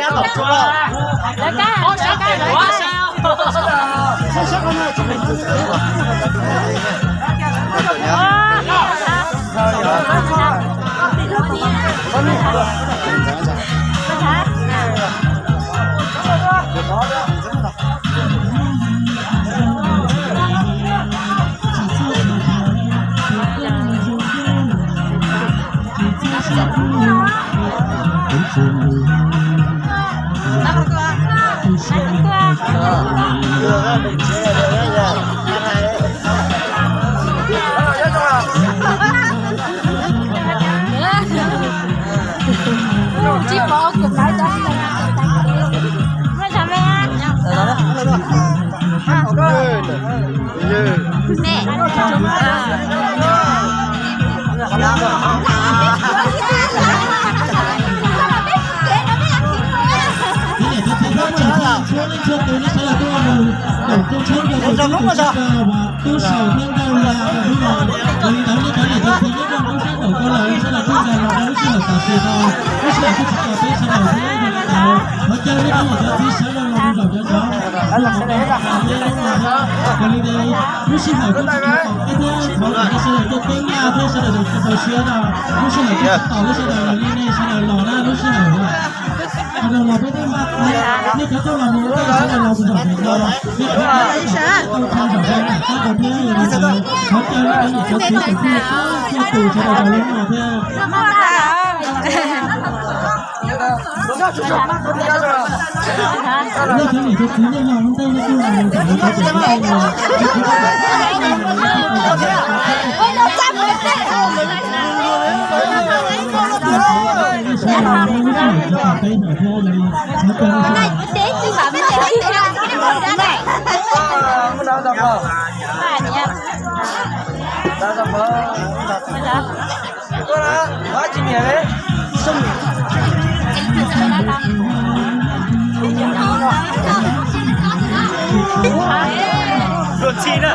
Tub saum thiab ntawd los, ua li ntawd nej cov niam cov txiv nyob rau sab nraum ko lawm, sawv daws kuj nqa los rau lub sij hawm tam sim no, lub sij hawm kuj tsis tau peb sawv daws thiab, thov caw nej cov niam cov txiv sawv daws los rau zaum cov cov, ua li ntawd lub sij hawm kuj tsis tau peb thiab, thov kom nej sawv daws tuaj peb naj thiab sawv daws tau siab no, lub sij hawm kuj tsis tau peb sawv daws li nej sawv daws los na lub sij hawm. Qhov no los peb twb npaj tau, nej cov tuaj los mus tej sawv daws los mus zaum no, nej cov tau tau zaum no tab tab thiab yog li ntawd thov caw nej cov niam cov txiv kwv tij txhua tus sawv daws los li no thiab. Nej cov niam cov txiv nej los mus tej nej tuaj los mus zaum no, nej sawv daws los mus tej lub sij hawm tsis tau peb sawv daws thiab yog li thov caw nej sawv daws. Luag txhij na.